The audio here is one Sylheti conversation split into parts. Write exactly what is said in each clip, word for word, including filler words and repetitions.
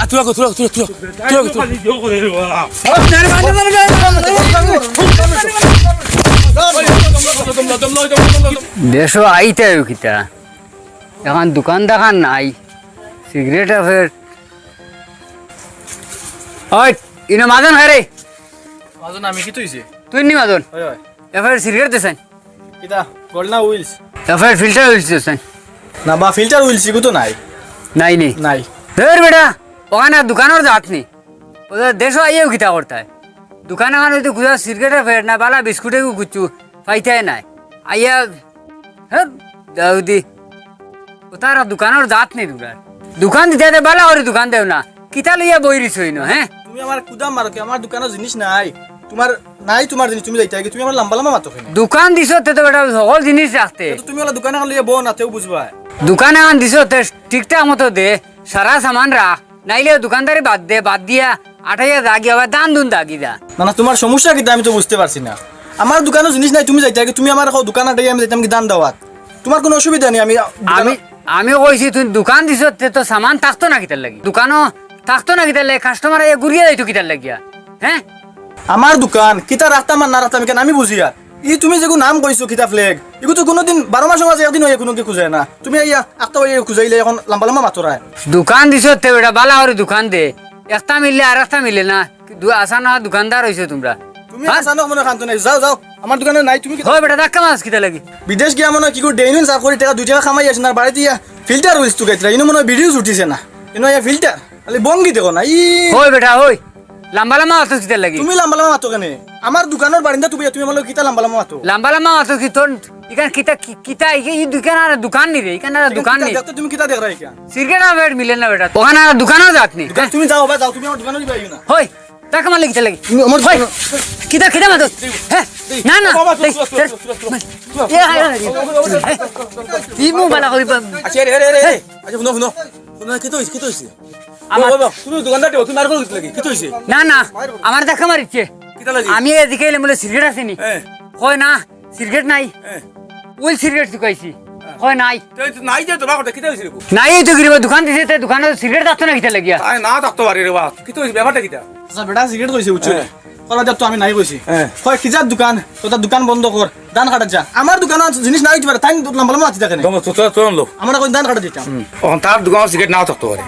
তুরা গো, তুরা, তুরা, তুরা, তুরা গো, তুরা। দেশো আইতায় কিতা? অখন দোকান-দাকান নাই, সিগারেট আছে। ওই, ইনো মাজন কে রে? মাজন আমি, কিতা অইছে? তুই নি মাজন? অয়, অয়। এরপরে সিগারেট দেছইন। কিতা? Gold না Wheels? এরপরে ফিল্টার অইলছে দেছইন। না বা, ফিল্টার Wheels ইগু তো নাই। নাই নি? নাই। ধুর বেটা, অখান দোকানর জাত নি। ও দেশো আইয়াও কিতা করতায়? দোকান অখান অইতে খুজা সিগারেটর প্যাকেট না, বালা বিস্কুট এগু কিচ্ছু পাইতায় নায়। আইয়া, হ্যাঁ, দাউদি। ও তারা দোকানর জাত নি তুমরার। দোকান দিতায় তে বালা করি দোকান দেও না। কিতা লইয়া বই রইছো ইনো, হ্যাঁ? তুমি আমারে কুদা মারো কিতা? আমার দোকানো জিনিস নাই। তুমার নাই, তুমার জিনিস তুমি যাইতায় গি, তুমি আমারে লাম্বা লাম্বা মাতো কেনে? দোকান দিছো তে তো বেটা হকল জিনিস রাখতে। তে তো তুমি অলা দোকান অখান লইয়া বও না, তেউ বুঝবায়। দোকান অখান দিছো তে ঠিকঠাক মতো দে, সারা সামান রাখ। নাইলে দোকানদারি বাদ দে, বাদ দিয়া আটাইয়া যাগি, আবার দান দুন দাগি যা। না, না, তুমার সমস্যা কিতা আমি তো বুঝতে পারছি না। আমার দোকানো জিনিস নাই, তুমি যাইতায় গি, তুমি আমারে কও দোকান আটাইয়া আমি যাইতাম গি দান দেওয়াত। তুমার কুনু অসুবিধা নাই, আমি দোকানো আমি, আমি কইছি তুই দোকান দিছস, তে তো সামান থাকতো না কিতার লাগি? দোকানো থাকতো না কিতার লাগি? কাস্টমার আইয়া ঘুরিয়া যাইতো কিতার লাগিয়া? হ্যাঁ? আমার দোকান কিতা রাখতাম আর না রাখতাম, ইখান আমি বুঝিয়ার। ই তুমি যেগু নাম কইছো কিতা ফ্ল্যাগ, ইগু তো কুনুদিন বারো মাসর মাঝে একদিন অইয়া কুনুগি খুজায় না। তুমি আইয়া আখতা অইয়া খুজাইলে অখন লাম্বা লাম্বা মাতরায়। দোকান দিছস তে বেটা, বালা করি দোকান দে। একটা মিললে আর একটা মিলে না। দু-, আসান দোকানদার অইছো তুমরা। তুমি হ্যাঁ? আসান মনে খান্ত নাই, যাও, যাও। আমার দোকানো নাই, তুমি কিতা? হয় বেটা, ধাক্কা মারস কিতার লাগি? বিদেশ গিয়া মনে কিগু ডেইনুন সাফ করি টেকা দুই টেকা কামাই আছে না, বাড়িত ইয়া ফিল্টার Wheels তুকাইতরা, ইনো মনে হয় ভিডিও উঠিছে না। ইনো ইয়া ফিল্টার। খালি ভঙ্গি দেখো না, ই। হই বেটা, হই। লাম্বা লাম্বা মাতস কিতার লাগি? তুমি লাম্বা লাম্বা মাতো কেনে? আমার দোকানর বারিন্দা তুমি, তুমি আমার লগে কিতা লাম্বা লাম্বা মাতো? লাম্বা লাম্বা মাতস কি তোর, ইখান কিতা, কি-, কিতা, ই, ই দোকান আর দোকান নি রে, ইখান আর ইখান দোকান কিতা নি। দেখতে তুমি কিতা দেখরায় ইখান? সিগারেট আর প্যাকেট মিলে না বেটা। অখান আর দোকানও জাত নি। দোকান তুমি যাও বা যাও, তুমি আমার দোকানো দিবা আইও না। হই, ধাক্কা মারলে কিতার লাগি? তুমি আমার হই, দোকানো কিতা, কিতা মাতস? হ্যাঁ? না, না। বাবা, এই, তুই, তুই, এই, তুই, তুই, তুই, তুই। এ, হায়, হায়, হায়। এই মুখ বালা করি বা- আচ্ছা, রে, রে, রে, রে। আচ্ছা, হুনো, হুনো। হুনো, কিতা অইছে, কিতা অইছে? আমার ও বাবা, তুমি দোকানদার, তুমি মার করো কিতা লাগি? কিতা অইছে? না, না, আমারে ধাক্কা মারিছে। কিতা লাগি? আমি এদিকে আইলে বলে সিগারেট আছে নি? হ্যাঁ। কয় না, সিগারেট নাই। হ্যাঁ। Wheels সিগারেট তুকাইছি। হ্যাঁ। কয় নাই। তো এই তো নাই যে তোমার কথা, কিতা অইছে রে? নাই, এই তো গরিব দোকান দিছে, তে দোকানো সিগারেট থাকতো না কিতার লাগিয়া? তাই না থাকতো পারে রে বা। কিতা অইছে, ব্যাপারটা কিতা? আচ্ছা, বেটা সিগারেট কইছে, বুঝছো? হ্যাঁ। কলা যা তো আমি নাই কইছি। হ্যাঁ। কয়, "কি জাত দোকান? তোর দোকান বন্ধ কর, দান কাটাত যা।" আমার দোকানো জিনিস নাই, তুই তাই লাম্বা লাম্বা মাতি থাকে না। দম, তো, তো, তো, লো। আমরা কই দান কাটাত দিতাম। হুম। অখন তার দোকানো সিগারেট নাও থাকতো পারে।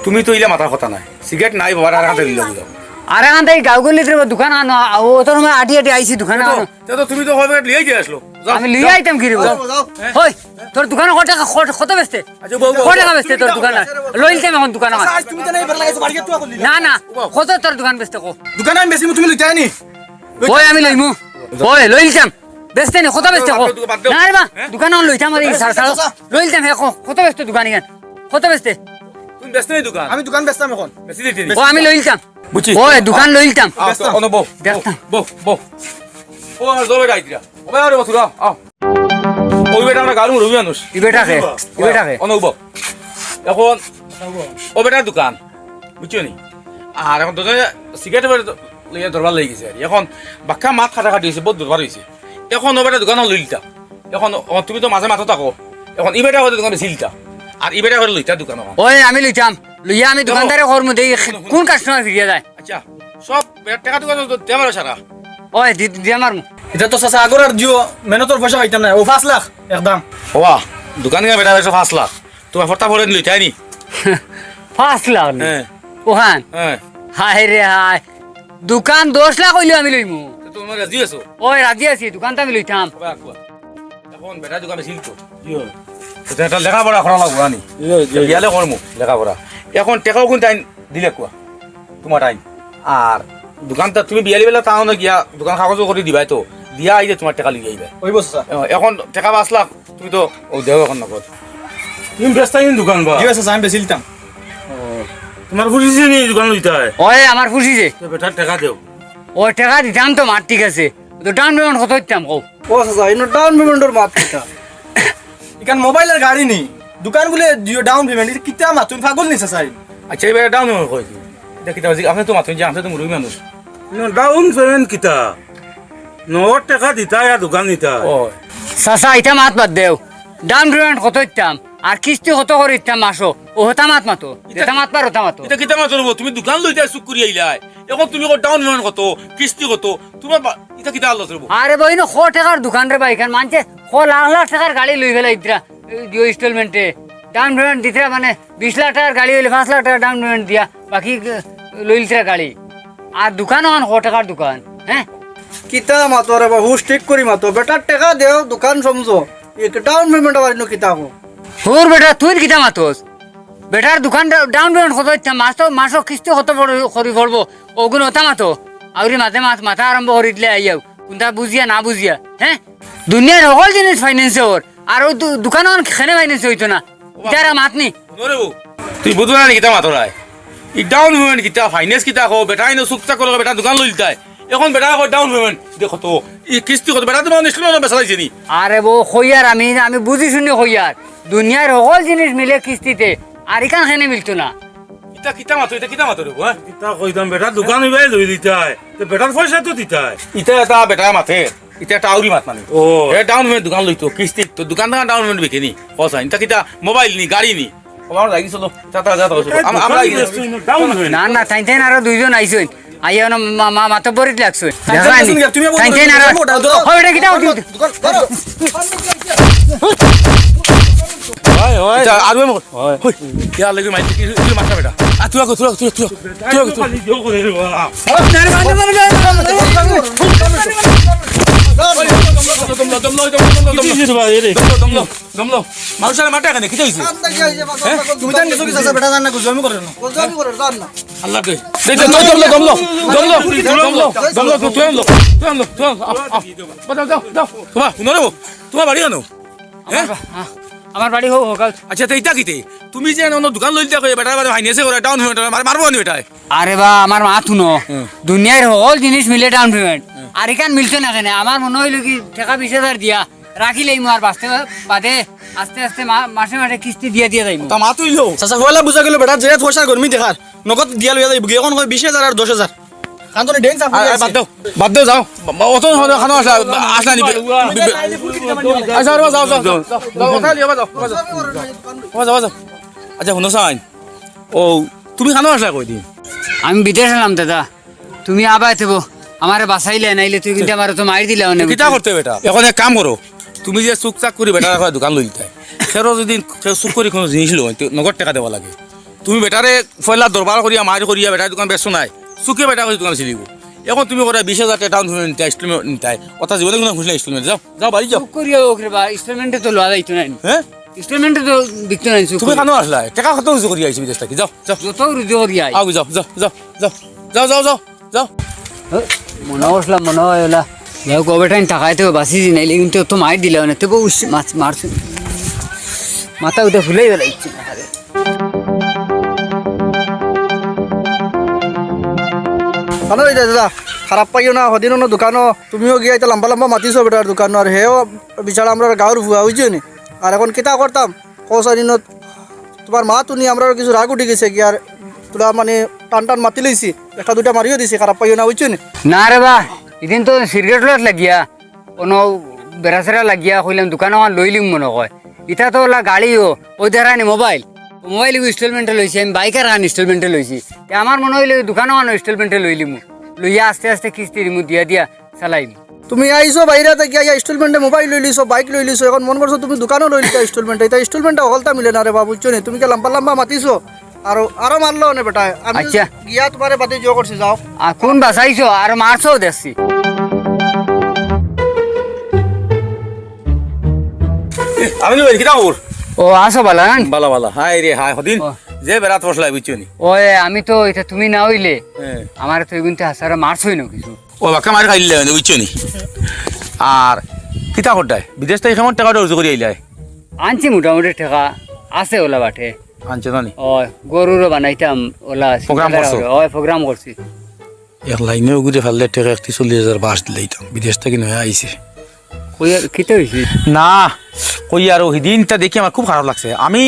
তুমি তো ইলা মাতার কথা নায়। সিগারেট নাই বাবা, আর আনতে দিলে বুঝাও। আর আনতে এই গাঁও গলিত রে দোকান আনো, ও তোর সময় আটি আটি আইছি দোকান আনো। তে তো তুমি তো কয় প্যাকেট লইয়াই দিয়া আসলো। যাও, আমি লইয়া যাও। আইতাম কি রে বা? যাও, যাও। হ্যাঁ? হই, তোর দোকানো কত টাকা, কত, কত বেচতে? আচ্ছা, বউ, বউ, কত টাকা বউ, বেচতে তুমি তোর যাও, দোকানে? আচ্ছা, বউ, লইলতাম অখন দোকান আচ্ছা, আমার। আজ তুমি জানো এবার লাগাইছো, বাড়ি গিয়ে তুই এখন না, না, বউ। কত তোর দোকান বেচতে কো? দোকানে আমি বেশি, তুমি লইতে আনি। ওই আমি লইমু। ওই লইলতাম। বেচতে নি, কত বেচতে কো? বাদ দেও, বাদ দেও। না রে বা, হ্যাঁ? দোকান অখন লইতাম আর এই সার সার। আচ্ছা। লইলতাম হে কো, কত বেচতে দোকান ইখান? কত বেচতে? তুমি বেচতে নি দোকান? আমি দোকান বেচতাম এখন। বেচি দিতে নি। ও আমি লইলতাম। বুঝছি। ওই দোকান লইলতাম। আ, তো, বেচতাম। অনো বউ, দেখতাম। বউ, বউ। ও আমার জবে গাইতরা। ও ভাই, আরে বসুরা, আও। ওই বেটা আমরা গারু রবি মানুষ। ই বেটা কে? ই বেটা কে? অনো বউ। এখন ও বেটার দোকান, বুঝছো নি? আর এখন তো সিগারেট বের লইয়া দরবার লাগি গেছে আর কি। এখন বাক্কা মাত কাটাকাটি হইছে, বহুত দরবার হইছে। এখন ও বেটা দোকান লইলতা। এখন ও তুমি তো মাঝে মাঝে থাকো। এখন ই বেটা হয়তো দোকান বেচিলতা। আর ই বেটা হয়তো লইতা দোকান এখন। ওই আমি লইতাম। লইয়া আমি দোকানদারে করমু, দেখি কোন কাস্টমার ফিরিয়া যায়। আচ্ছা, সব বেটা টাকা দোকান তো দেবার সারা। ওই দি-, দিয়া মারমু। এটা তো চাচা আগর আর দিও, মেহনতর পয়সা খাইতাম না। ও পাঁচ লাখ একদম। ওয়া, দোকান গিয়া বেটা বেচো পাঁচ লাখ। তোমার ফটা ফরে লইতায় নি? পাঁচ লাখ নি? হ্যাঁ। ওখান? হ্যাঁ। হায় রে হায়। দোকান দশ লাখ হইলেও আমি লইমু। তো তোমার রাজি আছো? ওই রাজি আছি, দোকান তো আমি লইতাম। বাবা, কুয়া। এখন বেটা দোকান বেচিলতো। জি হয়। তো একটা লেখাপড়া করা লাগবো, আনি। জি হয়, জি হয়। বিয়ালে করমু লেখাপড়া। এখন টেকাও কোন টাইম দিলে কুয়া? তোমার টাইম। আর দোকানটা তুমি বিয়ালি বেলা তাও না গিয়া দোকান কাগজ করে দিবাই তো। দিয়া আইলে তোমার টেকা লইয়া আইবায়। ওই বস স্যার। এখন টেকা পাঁচ লাখ। তুমি তো ও দেও এখন নগদ। তুমি বেচতায় নি দোকান বা? জি, চাচা, আমি বেচিলতাম। ও, তোমার ফুসিছে নি দোকান লইতায়? ওই, আমার ফুসিছে। তো বেটার টেকা দেও। ও, টেকা দিতাম তো মার, ঠিক আছে। তো ডাউন পেমেন্ট কত দিতাম, কও? ও, চাচা, ইনো ডাউন পেমেন্টর মাত কিতা? ইখান মোবাইল আর গাড়ি নি। দোকান বুলে দিও ডাউন পেমেন্ট, ইটা কিতা মাত? তুমি পাগল নি, চাচা? আচ্ছা, এবার ডাউন পেমেন্ট কই? ইটা কিতা? আপনি তো মাতইন যে আপনি তো মুরব্বি মানুষ। ইনো ডাউন পেমেন্ট কিতা? নগদ টেকা দিতায় আর দোকান নিতায়। ও। চাচা, ইটা মাত বাদ দেও। ডাউন পেমেন্ট কত দিতাম? আর কিস্তি কত করি দিতাম মাসো? ও হতা মাত মাতো। ইতা যেতা মাত পারো, হতা মাতো। ইতা কিতা মাত অইবো? তুমি দোকান লইতায় চুক করি আইলায়। অখন তুমি কও ডাউন পেমেন্ট কত, কিস্তি কত? তুমার বা-, ইতা কিতা আল্লাহ অইবো? আরে বা, ইনো ক টেকার দোকান রে বা, ইখান মানষে ক লাখ লাখ টেকার গাড়ি লই ফালাইতরা, এই দিও ইনস্টলমেন্টে। ডাউন পেমেন্ট দিতরা মানে বিশ লাখ টেকার গাড়ি অইলে পাঁচ লাখ টেকা ডাউন পেমেন্ট দিয়া, বাকি, এ, লইলতরা গাড়ি। আর দোকান অখান ক টেকার দোকান, হে? কিতা মাতো রে বা, হুশ ঠিক করি মাতো। বেটার টেকা দেও, দোকান সমঝো। এক ডাউন পেমেন্ট আবার ইনো কিতা কও? হুর বেটা, তুই কিতা মাতস? বেটার দোকান ডা-, ডাউন পেমেন্ট কত দিতাম? মাস তো, মাসো কিস্তি কত পড়-, করি পড়বো? অগুন হতা মাতো। আউরি মাতে মাত, মাতা আরম্ভ করি দিলে আইয়াও। কুনটা বুঝিয়া না বুঝিয়া, হে? দুনিয়ার হকল জিনিস ফাইন্যান্সে অর। আর অউ দু-, দোকান অখান কেনে ফাইন্যান্সে অইতো না? ইতারা মাত নি। হুনো রে বউ, তুই বুঝো না নি কিতা মাতরায়? ই ডাউন পেমেন্ট কিতা, ফাইন্যান্স কিতা কও, বেটায় ইনো চুকচাক করি বেটার দোকান লইলতায়। অখন বেটায় কয় ডাউন পেমেন্ট দে কত, ই কিস্তি কত, বেটায় তো মানে ইনস্টলমেন্ট বেচা লাইছে নি। আরে বউ, কইয়ার আমি, আমি বুঝি শুনি কইয়ার। দুনিয়ার হকল জিনিস মিলে কিস্তিতে, আর ইখান কেনে মিলতো না? ইতা কিতা মাতো, ইতা কিতা মাতো রে বউ, হে? কিতা কইতাম, বেটার দোকান ইবায় লইলিতায়, তে বেটার পয়সা তো দিতায়। ইতা, ইতা বেটায় মাতে। ইতা একটা আউরি মাত মানে। ও। হে ডাউন পেমেন্ট দোকান লইতো, কিস্তি তো দোকান থাকি ডাউন পেমেন্ট বিকে নি। কও চাইন, ইতা কিতা মোবাইল নি, গাড়ি নি? ও, আমরা লাগি চলো। তা, তা, যা, তা, চলো। আম-, আমরা লাগি। দোকান লইতো, ডাউন পেমেন্ট। না, না, তাইন, তাইন আরো দুইজন আইছইন। আইয়া অনো মা-, মা-, মাতব্বরিত লাগছইন। তাইন, দেখা তাইন, নি? তুমি তাইন, তাইন আরো। ধরো, ধরো। ও, বেটা, কিতা অইছে? দোকান, ধরো। ওই, ওই। আচ্ছা, আর ওই মো-, ওই। ওই, ইয়া লাগি মাই, কি, কি মাথা বেটা? আ, তুই আগো, তুই আগো, তুই আগো, তুই আগো, তুই আগো। খালি জোর করে রে বাবা। দম ল, দম ল, দম ল, দম ল, দম ল। কিতা অইছে রে ভাই, এরে? দম ল, দম ল, দম ল। মানুষের মাঠে এখানে কিতা অইছে? তুমি জান কিছু কিছু আছে, বেটা জান না, গুজবামি করে না। গুজবামি করে, জান না। আল্লাহ দে। দে, দে, দম ল, দম ল, দম ল, দম ল, দম ল, তুই আনলো, তুই আনলো, তুই আনলো। বাবা, যাও, যাও, যাও। তোমার, হুনো রে, তোমার বাড়ি কেনে? হে? আমার বা-, আ-, আমার বাড়ি হউ, হউ, কাল। আচ্ছা, তে ইতা কিতে? তুমি যে অনো দোকান লইলিতায় কই, বেটার বাদে ফাইন্যান্সে করে, ডাউন পেমেন্ট, মার-, মারবো নি বেটায়? আরে বা, আমার মাত হুনো। হুম। দুনিয়ার হকল জিনিস মিলে ডাউন পেমেন্ট। হুম। আর ইখান মিলতো না কেনে? আমার মনো অইলো কি, টেকা বিশ হাজার দিয়া রাখিলাইমু আর বাদে আস্তে আস্তে মা-, মাসে মাসে কিস্তি দিয়া দিয়া যাইমু। তা মাত অইলো। চাচা, পয়লা বুঝা গেলো বেটার যে পয়সার গরমি দেখার। নগদ দিয়া লইয়া যাইবো গি, অখন কয় বিশ হাজার আর দশ হাজার। কান ধরে ডেন্স আপনি আ-, আ-, আছে। বাদ দেও, বাদ দেও, যাও। বা-, বা-, অত সময় খানো আসলা, আসলা নি? বি-, বি-, বি-, আচ্ছা, আরে, যাও, যাও, যাও, যাও, যাও, যাও, ওখানে লিও, যাও, যাও, যাও, যাও, যাও। আচ্ছা, হুনো চাইন। ও, তুমি খানো আসলা কয়দিন? আমি বিদেশ আইলাম দাদা, তুমি আবায় তেবো, আমারে বাঁচাইলে, নাইলে তুই কিন্তু আমারে তো মাইর দিলা অনে। কিতা করতে বেটা? অখন এক কাম করো, তুমি যে চুকচাক করি বেটার দোকান লইলিতায়, কেউ যদি কেউ চুক করি কুনু জিনিস লয়, তো নগদ টেকা দেওয়া লাগে। তুমি বেটারে পয়লা দরবার করিয়া, মাইর করিয়া, বেটার দোকান বেচছো নায়, চুকে বেটা করি দোকান ছিলিবো। অখন তুমি কইরায় বিশ হাজার টেকা ডাউন পেমেন্ট নিতায়, ইনস্টলমেন্ট নিতায়, অতা জীবনে কুনু খুশি না ইনস্টলমেন্ট। যাও, যাও, বাড়ি যাও। চুক করিয়া অউক রে বা, ইনস্টলমেন্টে তো লওয়া যাইতো নায়। হে? ইনস্টলমেন্টে তো বিকতো নায় চুক তুমি করিয়া। খানো আসলায়? টেকা কত রুজি করিয়া আইছো বিদেশ থাকি? যাও, যাও। যত রুজি করিয়া আই। আও, যাও, যাও, যাও, যাও, যাও, যাও, যাও। হে, মনো করছিলাম, মনো অয় অলা। যাও, গো বেটাইন টাকায় তো বাঁচিছি, নাইলে কিন্তু তো মাইর দিলা অনে, তো বউ মাছ মারছে। মাথা উঠে ফুলাই বেলা ইচ্ছে না, আরে। খানো অই দাদা, খারাপ পাইও না, হদিন অনো দোকানো, তুমিও গিয়া ইতা লম্বা লম্বা মাতিছো বেটার দোকানো, আর হেও বিচারা আমরার গাঁওর ফুয়া, বুঝছো নি? আর অখন কিতা করতাম? কও চাইন, তোমার মাত হুনি আমরার কিছু রাগ উঠি গেছে গি, আর থুড়া মানে টান টান মাতি লইছি, একটা দুইটা মারিও দিছি, খারাপ পাইও না, বুঝছো নি? না রে বা, ইদিন তো সিগারেট লওয়াত লাগিয়া, অনো বেড়াছেড়া লাগিয়া কইলাম দোকান অখান লইলিমু মনো কয়। ইতা তো অলা গাড়িও, অউ দেরানি মোবাইল, মোবাইল ইনস্টলমেন্টে লইছি, আমি বাইক আরখান ইনস্টলমেন্টে লইছি। তে আমার মনো অইলো দোকান অখানও ইনস্টলমেন্টে লইলিমু, লইয়া আস্তে আস্তে কিস্তি দিমু, দিয়া দিয়া চালাইমু। তুমি আইছো বাইরা থাকি, আইয়া ইনস্টলমেন্টে মোবাইল লইলিছো, বাইক লইলিছো, অখন মন করছো তুমি দোকানও লইলিতায় ইনস্টলমেন্টে। ইতা ইনস্টলমেন্টে হকলতা মিলে না রে বাবু, বুঝছো নি? তুমি কিতা লম্বা লম্বা মাতিছো? আরো, আরো মারলো অনে বেটায়। আমি আচ্ছা। গিয়া তোমারে বাদে জো করছি, যাও। আর কুন বাঁচাইছো? আর মারছো দেখছি। আমি নই, কিতা খবর? ও, আছো বালা না? বালা, বালা। হায় রে, হায়, হদিন ও। যে বেড়াত ফসলাই, বুঝছো নি? ওই, আমি তো ইতা তুমি না অইলে, হ্যাঁ। আমারে তো ইগুনতে হাছারে মারছই না কিছু। ও বাক্কা মার খাইলে, বুঝছো নি? আর কিতা করতায়? বিদেশ থাকি কেমন টেকা রুজি করি আইলায়? আনছি মোটামুটি টেকা, আছে অলা বাটে। আনছো না নি? ওই, গরুরও বানাইতাম, অলা আছে। প্রোগ্রাম করছো? ওই, প্রোগ্রাম করছি। এক লাইনে অগুরে ফাললে টেকা একত্রিশ চল্লিশ হাজার বাঁশ দিলাইতাম, বিদেশ থাকি নয়া আইছে। কই আর, কিতা অইছে? না, কই আর, অউ হিদিন ইতা দেখি আমার খুব খারাপ লাগছে। আমি,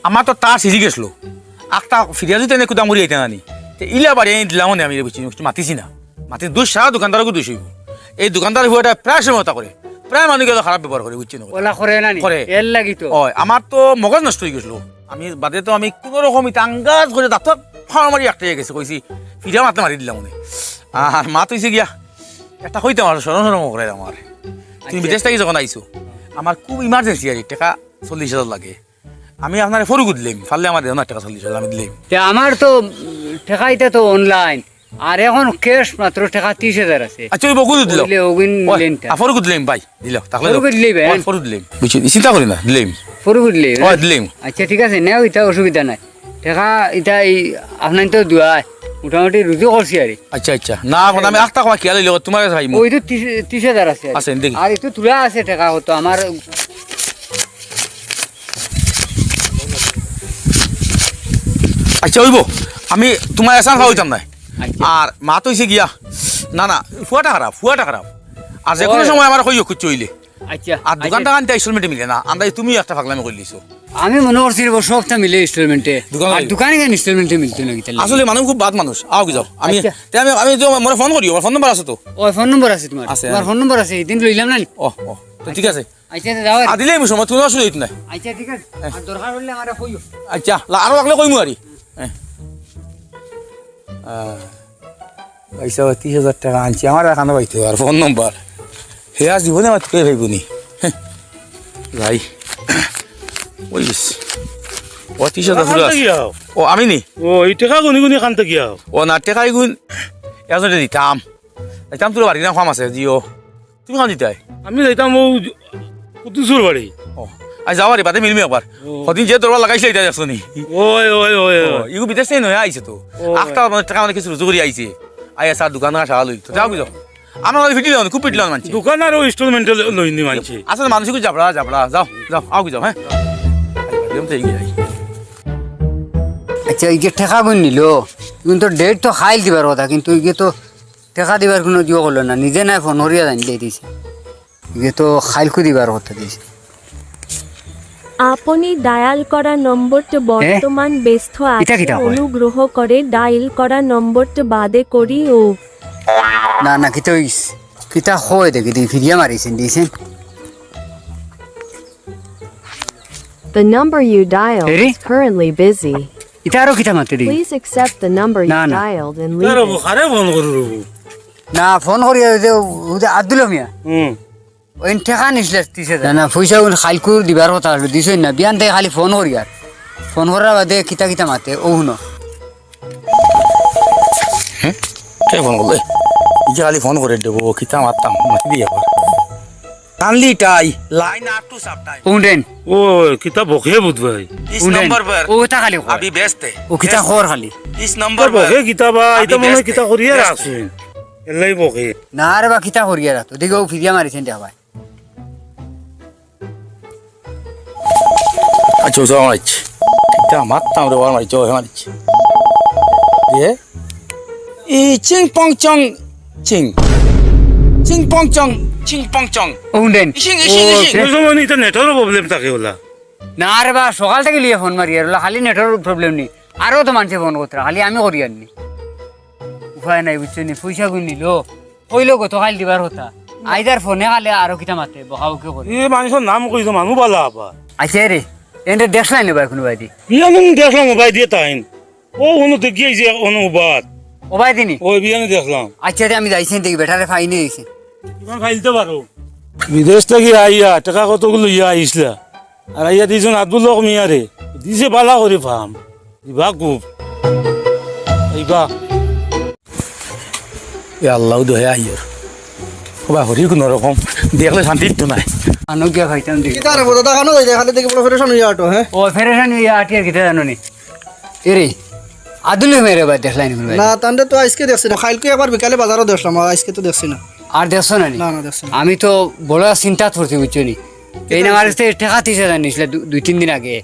আমার তো তাস হিজি গেছলো। আখতা ফিরিয়া যদি এনে কুদাম করি আইতে নানি। তে ইলা বাড়ি আনি দিলাম অনে আমি, বুঝছো নি, মাতিছি না। মাতি দুষ সারা দোকানদারগু দুষ অইবো। এই দোকানদার ফুয়াটা প্রায় সময় হতা করে। প্রায় মানুষ গেলে খারাপ ব্যবহার করে, বুঝছো নি? ওলা করে না নি? করে। এর লাগি তো। অয়, আমার তো মগজ নষ্ট অই গেছিল। আমি বাদে তো আমি কুনু রকম ইটা আন্দাজ করি দাঁত ফাড় মারি একটা গেছি, কইছি, ফিরা মারতে মারি দিলাম উনি। আর মাত অইছে গিয়া, একটা কইতাম আর শরম শরম করে আমার। তুমি আচ্ছা। বিদেশ থাকি যখন আইছো, আমার খুব emergency আর কি, টেকা চল্লিশ হাজার লাগে। আমি আপনারে ফরুক দিলাম, পারলে আমার দেও না টেকা চল্লিশ হাজার, আমি দিলাম। তে আমার তো, উম, টেকা ইটা তো online, আর এখন cash মাত্র টেকা ত্রিশ হাজার আছে। আচ্ছা, ওই বকুল দিল। ওইলে ওগুন ওই, লেনটা। আ, ফরুক দিলাম ভাই, দিল। তাহলে ফরুক দিলেই ভাই, ওই, হ্যাঁ। ফরুক দিলাম। বুঝছি, চিন্তা করি না, দিলাম। ফরুক দিলে, ওই, হ্যাঁ? দিলাম। আচ্ছা, ঠিক আছে, নেও, ইটা অসুবিধা নাই। টেকা ইটা এই আপনার তো দোয়ায় মোটামুটি রুজি করছি আর কি। আচ্ছা, আচ্ছা। না, এখন আমি আখতা কমা খেয়াল হইলে তোমার কাছে পাইমু। ওই তো ত্রিশ, ত্রিশ হাজার আছে আর কি। আছে, দেখি। আর একটু তুলা আছে টেকা কত আমার। আচ্ছা, অইবো। আমি তোমার এসান খাওয়াইতাম না। আচ্ছা। আর মাত অইছে গিয়া, না, না, ফুয়াটা খারাপ, ফুয়াটা খারাপ। আর যে কোনো ওই। সময় আমার কইও খুঁজছে অইলে। আচ্ছা, আর দোকান আচ্ছা। টোকান তো installment-এ মিলে না, আমরা তুমিও একটা পাগলামি করি দিছো। আমি মনে করছি রে, সবটা মিলে installment-এ। দোকান আর লাগে। দোকানে কেন installment-এ মিলতো না, কিতা লাগে? আসলে মানুষ খুব বাদ মানুষ, আও কি যাও। আমি, আচ্ছা। তে আমি, আমি তো, মোরে ফোন করিও, আমার ফোন নম্বর আছে তো। ওই ফোন নম্বর আছে তোমার? আছে, তোমার আছে। ফোন নম্বর আছে, এদিন লইলাম না নি? ও, ও, তো ঠিক আছে। আচ্ছা, যাও আর। আর দিলে আমি সময়, কোনো অসুবিধা হইতো না। আচ্ছা, ঠিক আছে। হ্যাঁ। আর দরকার হইলে আমারে কইও। আচ্ছা, লা-, আরো লাগলে কইমু আরি। হ্যাঁ। আহ। পয়সা ত্রিশ হাজার টেকা আনছি, আমার এখানো পাইতো আর ফোন নম্বর। হে আর জীবনে আমার টেকা পাইবো নি। হ্যাঁ। যাই। ওই ইস। ও ত্রিশ হাজার পুরা আছে। ও, আমি নি? ও, এই টেকা গুনি গুনি কানতে গিয়া। ও না, টেকা গুন। এজনে দিতাম। দিতাম তোর বাড়ি না কাম আছে, জিও। তুমি কান দিতাই? আমি যাইতাম ও কুদ্দুসর বাড়ি। ও, আই যাও আরে, বাদে মিলমি একবার। ও। হদিন যে দরবার লাগাইছিল, এটা দেখছো নি? ওই, ওই, ওই, ও, ওই। ইগু বিদেশ থেকে নয়া আইছে তো। ও। আখতা মানে টেকা মানে কিছু রুজু করি আইছে। আই স্যার দোকান না সারা লই। তো যাও কি যাও। আমার ওই ফিটি লাগানো, খুব ফিটি লাগানো মানছি। দোকান আর ওই installment-এ লইনি মানছি। আসলে মানুষ কি যাবড়া, যাবড়া। যাও, যাও, আও কি যাও, হ্যাঁ? একদম তো এগিয়ে আই। আচ্ছা, এই যে টেকা গুন নিল, কিন্তু ডেট তো খাইল দিবার কথা, কিন্তু এই যে তো টেকা দিবার কোনো জিও করলো না, নিজে নাই ফোন করিয়া জানি দিয়ে দিছে। ইগে তো খাইলকু দিবার কথা দিছে। আপনি ডায়াল করা নম্বরটা হ্যাঁ? বর্তমান ব্যস্ত ইটা আছে, কিতা কয়? অনুগ্রহ করে ডায়াল করা নম্বরটা বাদে করি ও। না, না, কিতা হইছে? কিতা কয় দেখি, দেখি, ফিরিয়া মারিছেন, দিছেন। The number you dialed এরে? Is currently busy. ইতা আরো কিতা মাতে দেখি? Please accept the number you না, না। Dialed and leave তারা it. বুখারে ফোন করু রবু। না, ফোন করি ওই যে, ওই যে আব্দুল মিয়া। হুম। ওই টেকা নিছলে ত্রিশ হাজার। না, না, পয়সা ওই খাইলকুর দিবার কথা আসলে দিছই না। বিয়ান থেকে খালি ফোন করি আর। ফোন করার বাদে কিতা কিতা মাতে, ও হুনো। হুম? কে ফোন করলে? এই যে খালি ফোন করে দেবো, কিতা মারতাম, মাতি দিয়ে আবার। কানলি টাই, লাইন আর টু সাব টাইম। উন্ডেন। ও, কিতা বকে বুধ ভাই। ইস উন্ডেন। নম্বর পর ও তা খালি কর। আবি ব্যস্ত হে। ও কিতা কর খালি। ইস নম্বর পর। বকে কিতা বা, এটা আবি মনে হয় ব্যস্ত কিতা হে। করিয়া ব্যস্ত হে। রাখছে। এলাই বকে। না রে বা, কিতা করিয়া রাখতো। দেখো, ও ফিরিয়া মারিছেন দেখা ভাই। আচ্ছা, ও সালাম আলাইকুম। কিতা মারতাম রে, ওর মারিছে, ওর মারিছে। এ? ই চিং পং চং চিং। চিং পং চং, চিং পং চং। ও হুন্ডেন। ইশিং, ইশিং, ও, ইশিং। ওই সময় নি তো নেটওয়ার্ক প্রবলেম থাকে ওলা। না রে বা, সকাল থেকে লিয়ে ফোন মারি আর ওলা খালি নেটওয়ার্ক প্রবলেম নি। আরো তো মানষে ফোন করতরা, খালি আমি করি আর নি। উপায় নাই, বুঝছো নি? পয়সা গুন নিল। কইলো গতকাল দিবার কথা। আইজ আর ফোনে খালি আরো কিতা মাতে, বকাবকি করে। এ মানুষর নাম কইছো, মানু বালা আবার। আচ্ছা রে, এনরে দেখছলায় নি বা কুনু বায়দি? বিয়ানে দেখলাম ও বায়দি তাইন। ও, অনো দেখি আইছে, অনো উবাত। ও বায়দি নি? ও, বিয়ানে দেখলাম। আচ্ছা রে, আমি যাইছি দেখি, বেটারে পাই নি আইছে। ইমান পাইলতে পারো। বিদেশ থাকি আইয়া, টেকা কতগুলো ইয়া আইছলা। আর আইয়া দিছইন আব্দুল হক মিয়ারে। দিছে বালা করি ফাম। ইবা খুব। ইবা। এ আল্লাহ, দয়া আইয়র। ওবা, হরি কোনো রকম। দেখলে শান্তি তো নাই। আনো গিয়া খাইতাম দেখি। কিতা রে, দাদা, খানো যাই, খালি দেখি বলো ফেরেশান হইয়া আটো, হ্যাঁ? ও, ফেরেশান হইয়া আটি আর কিতা জানো নি? এরে, আব্দুল মেরে বা দেখলাই নি কোনো বায়দি? না, তানরে তো আইজকে দেখছি না। খাইলকু একবার বিকালে বাজারো দেখলাম, আর আইজকে তো দেখছি না। আর দেখছো না নি? না, না, দেখছি না। আমি তো বড় চিন্তাত পড়ছি, বুঝছো নি? এই কিতা নামার হইছে? কাছে টেকা ত্রিশ হাজার নিছলা দু-, দুই তিন দিন আগে।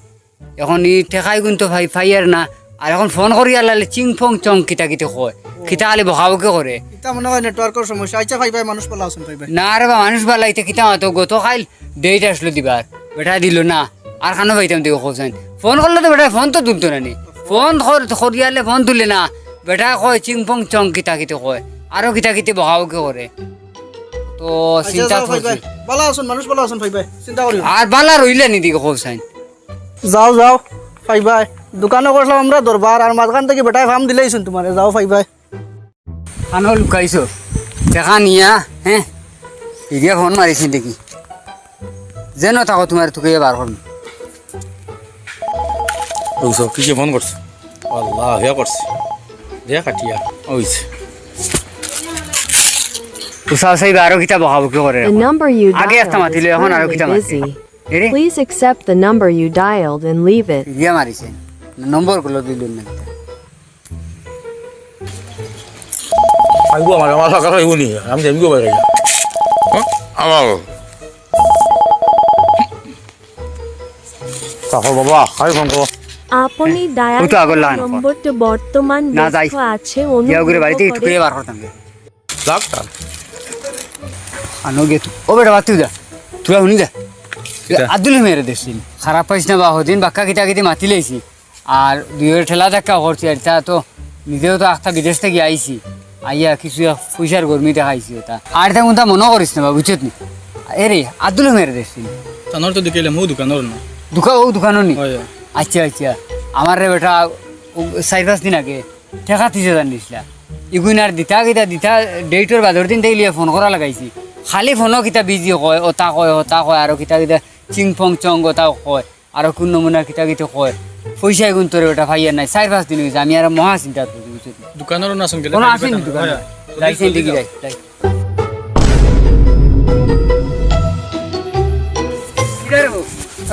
এখন ই টেকাই গুন তো পাই, পাইয়ার না। আর এখন ফোন করি আলালে চিং ফং চং কিতা কিতি কয়। কিতা খালি বকাবকি করে। ইতা মনে হয় নেটওয়ার্কর সমস্যা। আচ্ছা, পাই পাই, মানুষ বালা আছইন, পাই পাই। না রে বা, মানুষ বালা ইতা কিতা মাতো, গতকাল ডেট আসলো দিবার। বেটা দিল না। আর খানো পাইতাম দেখো কইছেন। ফোন করলে তো বেটা ফোন তো তুলতো না নি। ফোন কর-, করিয়ালে ফোন তুলে না। বেটা কয় চিং ফং চং কিতা কিতি কয়। আরো কিতা কিতি বকাবকি করে। তো আচ্ছা, চিন্তা যাও, তো পাইবায়। ভালা আছইন, মানুষ ভালা আছইন, পাইবায়। চিন্তা করিও না। আর ভালা রইলা নি দিকে কও চাইন। যাও, যাও, পাইবায়। দোকানো করছিলাম আমরা দরবার, আর মাঝখান থাকি বেটায় ফাম দিলাইছইন তুমারে। যাও, পাইবায়। কানো লুকাইছো? টেকা নিয়া, হে? ইদিয়া ফোন মারিছইন দেখি। যেনো থাকো তুমারে তুকাইয়া বার করমু। ও সব কিসে ফোন করছে? আল্লাহ, হইয়া করছে। দে কাটিয়া, অইছে। উষা, উষা, ইবা আরো কিতা বকাবকি করে The এখন। Number you আগে dialed একটা মাতিলে, is এখন আরো currently কিতা মাতে? Busy. এরে? Please accept the number you dialed and leave it. ইদিয়া মারিছে। নম্বর গুলো দিল না। আইবো আমার, আমার সরকার আইবো নি? আমি যাইবো বাইরে। হ্যাঁ? আমার। তারপর বাবা, খাই ফোন করো। আপনি ডায়াল ও তো আগর লাইন ফোন। নম্বরটি বর্তমান না, যাই। ব্যস্ত আছে, ইয়া করে বাড়িতে অনুগ্রহ একটু করে করে বার করতাম রে। যাক তার। আনো গে তু। ও বেটা, বাদ তুই যা। তুই হুনি যা। কিতা? আব্দুল মেরে দেশিন। খারাপ পাইস না বা, হদিন বাক্কা কিতা কিতি মাতি লাইছি। আর দুইওর ঠেলা ধাক্কা করছি, আর তা তো নিজেও তো আখতা বিদেশ থাকি আইছি, আইয়া কিছু এক পয়সার গরমি দেখাইছি ওটা। আর তা কোনটা মনে করিস না বা, বুঝছত নি? এরে, আব্দুল মেরে দেশিন। তানোর তো দেখিলাম, ও দোকানোর না। দোকা-, ও দোকানো নি? হয়, হয়। আচ্ছা, আচ্ছা। আমার রে বেটা, ও চাইর পাঁচ দিন আগে টেকা তিরিশ হাজার নিছিলা। ইগুইন আর দিতা কিতা দিতা, ডেটর বাদর দিন তাইলিয়া ফোন করা লাগাইছি। খালি ফোনো কিতা বিজি কয়, ওটা কয়, ওটা কয়, আরো কিতা কিতা চিংফং চং ওটাও কয়। আরো কোন নমুনা কিতা কিতা কয়, পয়সা এগুন তোরে বেটা পাইয়ার নাই, চাইর পাঁচ দিন অইছে, আমি আর মহা চিন্তাত পড়ছি, বুঝছো নি? দোকানোর না শুনকে কোনো আসেনি দোকানো? হয়, হয়। যাই, সেই দিকে যাই, যাই। কিরে রে বউ?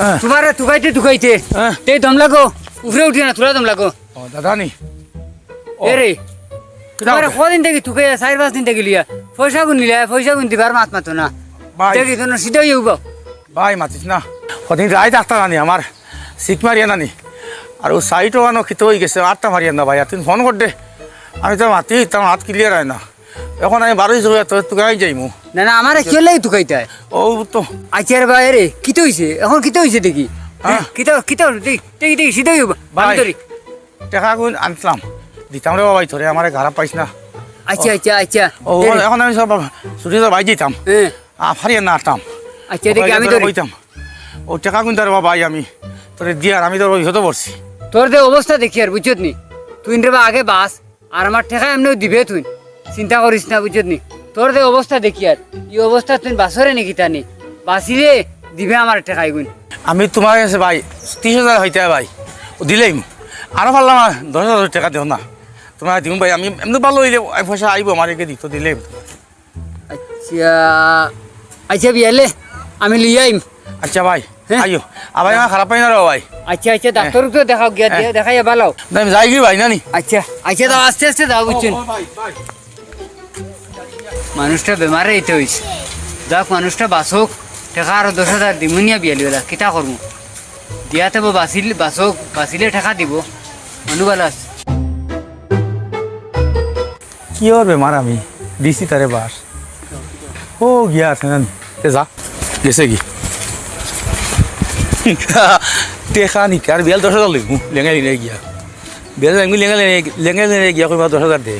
হ্যাঁ। তুমারে তুকাইতে তুকাইতে, হ্যাঁ। তেই দম লাগো, উপরে উঠি না, তোরা দম লাগো। ও, দাদা নি? ও। এরে, কিতা তুমারে হবে? কদিন থাকি তুকাইয়া, চাইর পাঁচ দিন থাকি লিয়া, পয়সা গুন নিলে, পয়সা গুন দিবার মাত মাতো না। ভাই। দেখি, তোর সিধা অইয়া উবাও। ভাই, মাতিস না। কদিন রাইত আটটা নানি আমার সিক মারিয়া নানি। আর ও সাইট ওয়ানো খিতে অই গেছে, আটটা মারিয়া না ভাই। আর তুই ফোন কর দে। আমি তো মাতি, তার মাত ক্লিয়ার অয় না। এখন আমি বারোই জুয়া তো তুকাই যাইমু। না, না, আমারে কিয় লাগি তুকাইতায়? ও তো। আচ্ছা রে ভাই রে, কিতা অইছে? এখন কিতা অইছে দেখি? হ্যাঁ। কিতা, কিতা অইছে? দেখি, দেখি, দেখি, সিধা অইবা। ভাই। আমি ধরি। টেকা গুন আনছিলাম। দিতাম রে বাবা, তোরে আমারে খারাপ পাইস না। আচ্ছা, আচ্ছা, আচ্ছা। ও, এ। এখন আমি সব ছুটি তো ভাই দিতাম। হ্যাঁ। আ, ফারিয়া না আটতাম। আচ্ছা, দেখি, ওখানে আমি তোরে ধরি। কইতাম। ও টেকা গুন তার বাবা, আমি তোরে দিয়ার, আমি তোর ওই হতো পড়ছি। তোর যে অবস্থা দেখিয়ার, বুঝছত নি? তুই রে বা আগে বাঁচ, আর আমার টেকা এমনেও দিবে তুই। চিন্তা করিস না, বুঝছত নি? তোর যে অবস্থা দেখিয়ার, ই অবস্থা তুই বাঁচরে নি কিতা নি? বাঁচিলে দিবে আমার টেকা ইগুন। আমি তুমার গেছে ভাই, তিরিশ হাজার অইতে ভাই, ও দিলেই। আরো পারলাম আর দশ হাজার টেকা দেও না। তুমার দিমু ভাই, আমি এমনে ভালা অইলে পয়সা আইবো, আমার একে দিত দিলেই। আচ্ছা, আচ্ছা, বিয়ালে, আমি লই আইম। আচ্ছা ভাই, হ্যাঁ? আইও। আর ভাই, আমার খারাপ পাই না রে ভাই। আচ্ছা, আচ্ছা, ডাক্তার তো দেখাও গিয়া, হ্যাঁ। দিয়া দেখাইয়া ভালা। না, আমি যাই কি ভাই, নানি? আচ্ছা, আচ্ছা, যাও, আস্তে আস্তে যাও, বুঝছইন? ও, ও, ভাই, ভাই। মানুষটা বেমারে ইতে অইছে। যাক, মানুষটা বাঁচউক, টেকা আরো দশ হাজার দিমু নিয়া বিয়ালি বেলা, কিতা করমু? দিয়াতে বো বাঁচিল-, বাঁচউক, বাঁচিলে টেকা দিবো। মানু ভালা আছে। কিওর বেমার আমি? দিছি তারে বার। ও গিয়া আছে না? এ যা। গেছে কি? টেকা নিতে আর বিয়াল দশ হাজার লইমু, লেঙ্গা লেঙ্গা গিয়া। বিয়াল আমি লেঙ্গা লেঙ্গা, লেঙ্গা লেঙ্গা গিয়া কইবা দশ হাজার দে।